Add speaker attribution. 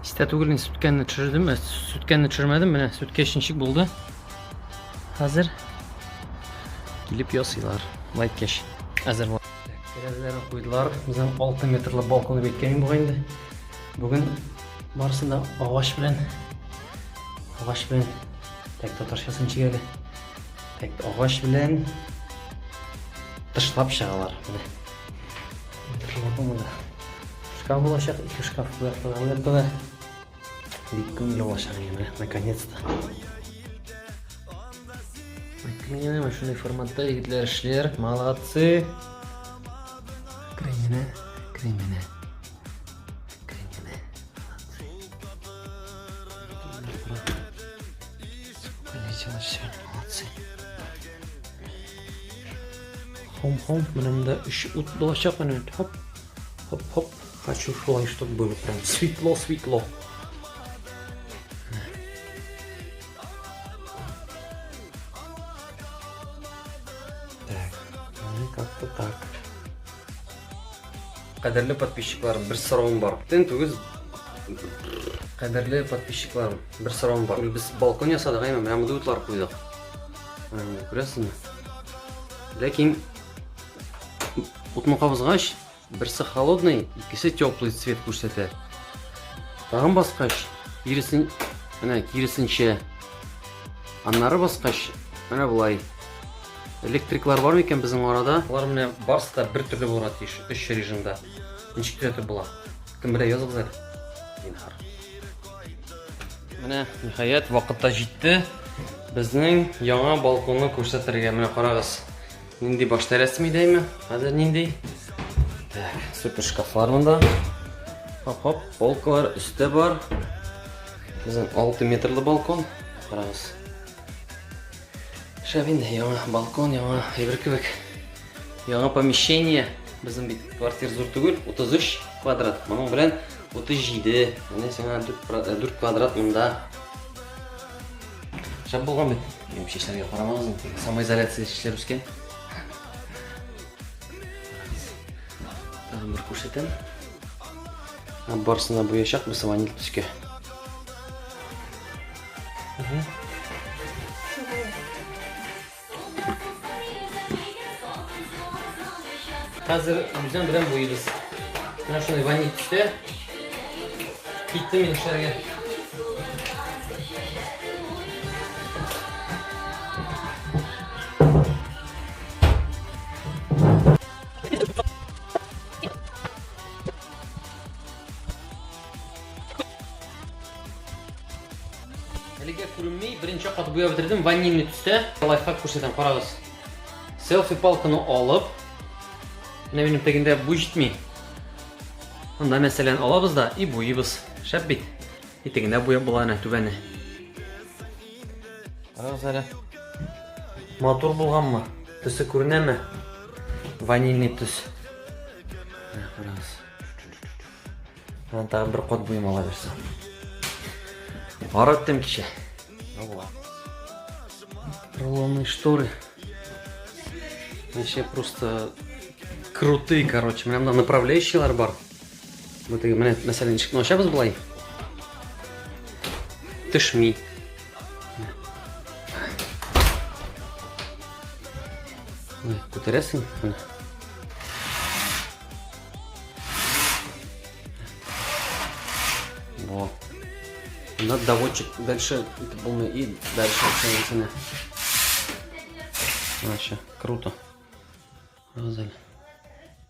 Speaker 1: Истә түгел, мин сүткәнне төшердем, ә сүткәнне төшермәдем, менә сүткәч ничек булды. Хәзер килеп ясыйлар. Лайк кәш. Әзер була. Тәрәзәләрне куйдылар. Безнең 6 метрлы балкон дип әйткән бугай инде. Бүген барысын да агач белән агач белән так татарчасын ничек әле? Так агач белән тышлап чыгалар. Менә. Метрлы балкон монда. Шкаф булачак, ике шкаф бу якта да, бу якта да. Бик күңелле булачак инде менә, наконец-то. Менә менә шундый форматта егетләр эшләр, молодцы. Кременә, кременә. Кременә. Молодцы. Сколько летело все, молодцы. Хом-хом, менә монда өч ут булачак, менә хоп. Хоп-хоп. Хочу шулай, чтобы было прям светло-светло. Так, ну как-то так. Кадерле подписчикларым, бер соравым бар. Тен түгез. Кадерле подписчикларым, бер соравым бар. Без балкон ясадык, әйме, менә монда утлар куйдык. Менә күрәсезме? Ләкин утны кабызгач, Берсе холодный, икесе теплый цвет күрсәтә. Тагын баскач, киресен, менә киресенчә. Аннары баскач, менә болай. Электриклар бар микән безнең арада? Алар менә барысы да бер төрле булырга тиеш, өч режимда. Ничек төзәтеп була? Кем белә, языгыз әле. Зинһар. Менә, ниһаять, вакыт та җитте. Безнең яңа балконны күрсәтергә. Менә карагыз. Нинди башта рәсми дәйме? Хәзер нинди? Так, супер шкафлар монда. Хоп-хоп, полкалар өстә бар. Безнең 6 метрлы балкон. Карагыз. Шәп инде, яңа балкон, яңа әйбер кебек. Яңа помещение. Безнең бит квартира зур түгел, 33 квадрат. Моның белән 37. Менә сиңа 4 квадрат монда. Шәп булган бит. Минем чәчләргә карамагыз инде. Самоизоляция чәчләр үскән. Тагын бер күрсәтәм. Барысына буячакбыз ваниль төскә. Хәзер үзем белән буйыбыз. Менә шундый ваниль төстә. Киттем мин эшләргә. Әлегә күренми, беренче кат буяп бетердем, ванильный төстә. Лайфхак күрсәтәм, карагыз. Селфи палканы алып, менә минем тегендә бу җитми. Монда мәсәлән алабыз да и буйыбыз. Шәп бит. И тегендә буяп була әнә түбәне. Карагыз әле. Матур булганмы? Төсе күренәме? Ванильный төс. Менә карагыз. Анан тагын бер кат буем ала бирсә. Арыттым кичә. Ну була. Рулонные шторы. Вообще просто крутые, короче. Менә монда направляющийлар бар. Бу теге менә мәсәлән ишекне ачабыз болай. Төшми. Күтәрәсең. Менә. Во. Монда доводчик дальше итеп булмый и дальше общаемся. Вообще круто. Розаль.